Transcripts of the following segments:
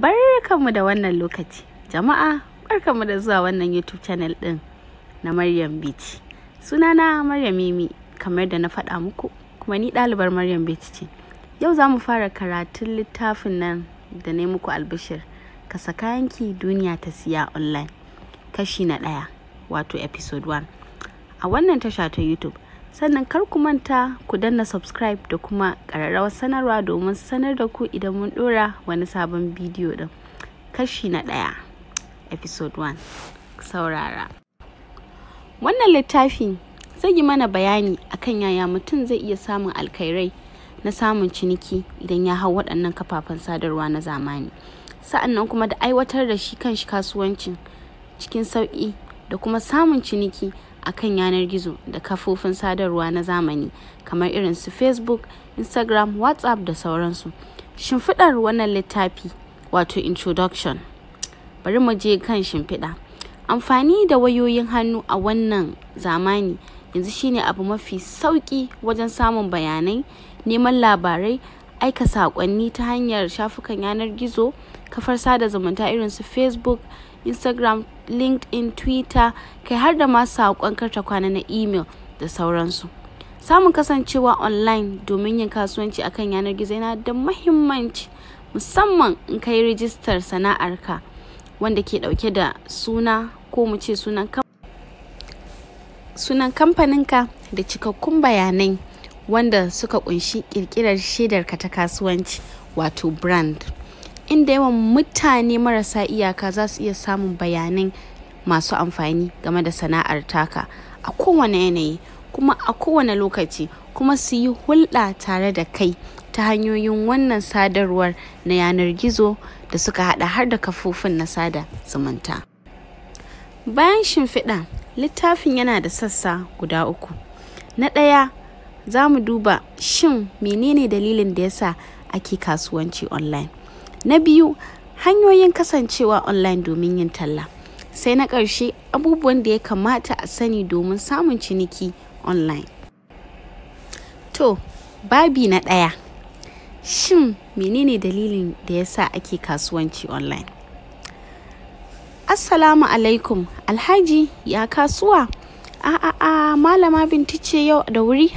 Barkanmu da wannan lokaci. Jama'a, barkanmu da zuwa wannan YouTube channel ɗin na Maryam Beach. Sunana Maryam Mimi, kamar da na faɗa muku, kuma ni ɗalibar Maryam Beach ce. Yau za mu fara karatun littafin nan da na muku albishir, Kasa Kayanki Duniya ta Siya Online, kashi na ɗaya, wato episode 1. A wannan tasha ta YouTube. Sannan kar ku manta ku danna subscribe da kuma ƙararrawar sanarwa domin sanar da ku idan mun ɗora wani sabon bidiyo ɗin. Kashi na ɗaya, episode 1. Saurara. Wannan littafi zai yi mana bayani akan yaya mutum zai iya samun alkhairai na samun ciniki idan ya hau waɗannan kafafen sadarwa na zamani. Sa'annan kuma da aiwatar da shi kanshi kasuwancin cikin sauƙi da kuma samun ciniki akan yanar gizo da kafofin sadarwa na zamani kamar irin su Facebook, Instagram, WhatsApp da sauransu. Shimfiɗar wannan littafi, wato introduction. Bari mu je kan shimfiɗa. Amfani da wayoyin hannu a wannan zamani yanzu shine abu mafi sauƙi wajen samun bayanai, neman labarai, aika saƙonni ta hanyar shafukan yanar gizo, kafar sada zumunta irin su Facebook, Instagram, LinkedIn, Twitter, kai har da ma saƙon karta kwana na email da sauransu. Samun kasancewa online domin yin kasuwanci akan yanar gizo yana da mahimmanci, musamman in ka yi rijistar sana'arka wanda ke ɗauke da suna, ko mu ce sunan kamfaninka da cikakkun bayanai wanda suka kunshi ƙirƙirar shaidarka ta kasuwanci, wato brand, inda yawan mutane marasa iyaka za su iya samun bayanai masu amfani game da sana'ar taka a kowane yanayi kuma a kowane lokaci, kuma su yi hulɗa tare da kai ta hanyoyin wannan sadarwar na yanar gizo da suka hada har da kafofin na sada zumunta. Bayan shimfiɗa, littafin yana da sassa guda uku. Na ɗaya, za mu duba shin menene dalilin da yasa ake kasuwanci online. Na biyu, hanyoyin kasancewa online domin yin talla. Sai na ƙarshe, abubuwan da ya kamata a sani domin samun ciniki online. To, babi na ɗaya. Shin menene dalilin da yasa ake kasuwanci online? Assalamu alaikum, Alhaji, ya kasuwa? A a a Malama Bintu ce yau da wuri?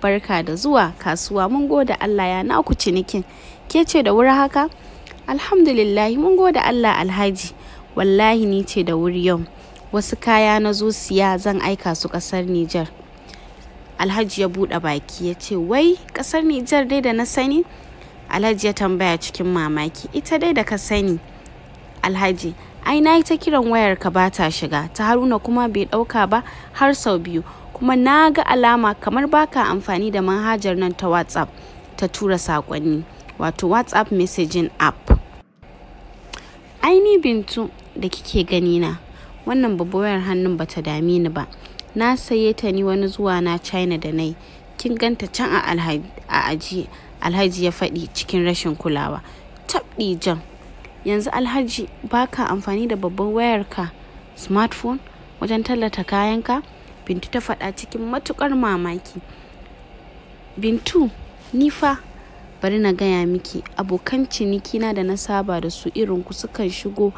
Barka da zuwa kasuwa, mun gode Allah, ya naku cinikin? Ke ce da wuri haka? Alhamdulillah, mun gode Allah, Alhaji. Wallahi ni ce da wuri yau. Wasu kaya na zo siya, zan aika su kasar Nijar. Alhaji ya buɗe baki ya ce, "Wai kasar Nijar dai da na sani?" Alhaji ya tambaya cikin mamaki. "Ita dai da ka sani, Alhaji. Ai na yi ta kiran wayar ka ba ta shiga, ta Haruna kuma bai ɗauka ba har sau biyu. Kuma na ga alama kamar baka amfani da manhajar nan ta WhatsApp ta tura saƙonni, wato WhatsApp messaging app." "Ai ni Bintu da kike gani na, wannan babbar wayar hannun bata dame ni ba. Na saye ta ni wani zuwa na China da nai. Kin ganta can a ajiye," Alhaji ya faɗi cikin rashin kulawa. "Tabɗi jam. Yanzu Alhaji baka amfani da babbar wayarka smartphone wajen tallata kayanka?" Bintu ta faɗa cikin matukar mamaki. "Bintu, ni fa bari na gaya miki, abokan cinikina da na saba da su irin ku sukan shigo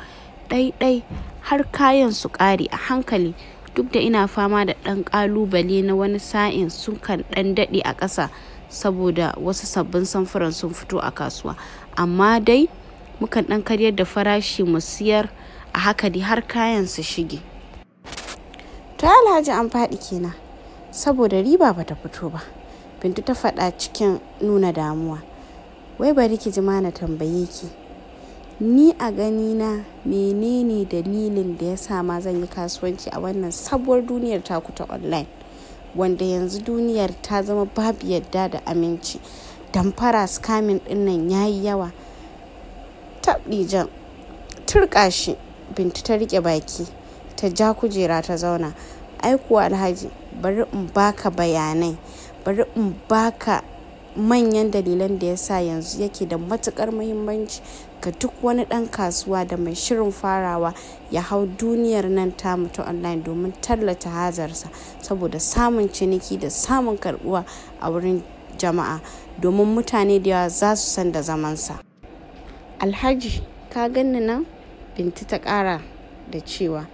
ɗai-ɗai har kayan su ƙare a hankali, duk da ina fama da ɗan ƙalubale na wani sa'in sukan ɗan daɗe a ƙasa saboda wasu sabbin samfuran sun fito a kasuwa. Amma dai mukan ɗan karyar da farashi mu siyar a haka dai har kayan su shige." "To Alhaji, an faɗi kenan saboda riba bata fito ba," Bintu ta faɗa cikin nuna damuwa. "Wai bari ki ji ma na tambaye ki. Ni a ganina, menene dalilin da ya sa ma zan yi kasuwanci a wannan sabuwar duniyar taku ta online, wanda yanzu duniyar ta zama babu yadda da aminci, damfara, scamming ɗin nan yayi yawa?" Tabɗijan, turƙa shi. Bintu ta riƙe baki, ta ja kujera ta zauna. "Ai kuwa Alhaji, bari in baka bayanai, bari in baka manyan dalilan da yasa yanzu yake da matukar muhimmanci ga duk wani ɗan kasuwa da mai shirin farawa ya hau duniyar nan tamu ta online domin tallata hajarsa, saboda samun ciniki da samun karbuwa a wurin jama'a, domin mutane da yawa za su san da zamansa." Alhaji Ka ganni nan? Bintu ta ƙara da cewa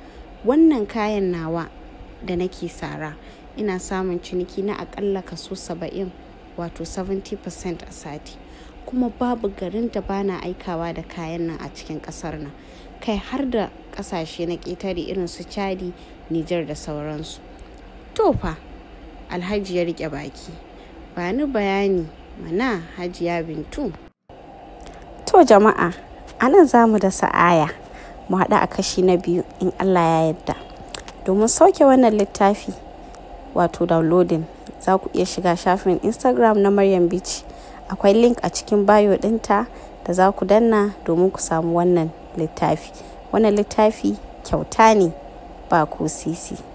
wannan kayan nawa da nake sara ina samun ciniki na aƙalla kaso 70, wato 70% a sati. Kuma babu garin da bana aikawa da kayan nan a cikin ƙasar nan. Kai har da ƙasashe na ƙetare irin su Chadi, Nijar da sauransu. To fa, Alhaji ya riƙe baki. Ba ni bayani mana, Hajiya Bintu. To jama'a, a nan za mu dasa aya. Mu haɗu a kashi na biyu in Allah ya yarda. Domin sauke wannan littafi, wato downloading, za ku iya shiga shafin Instagram na Maryam Bichi. Akwai link a cikin bio ɗinta da za ku danna domin ku samu wannan littafi. Wannan littafi kyauta ne, ba ko sisi.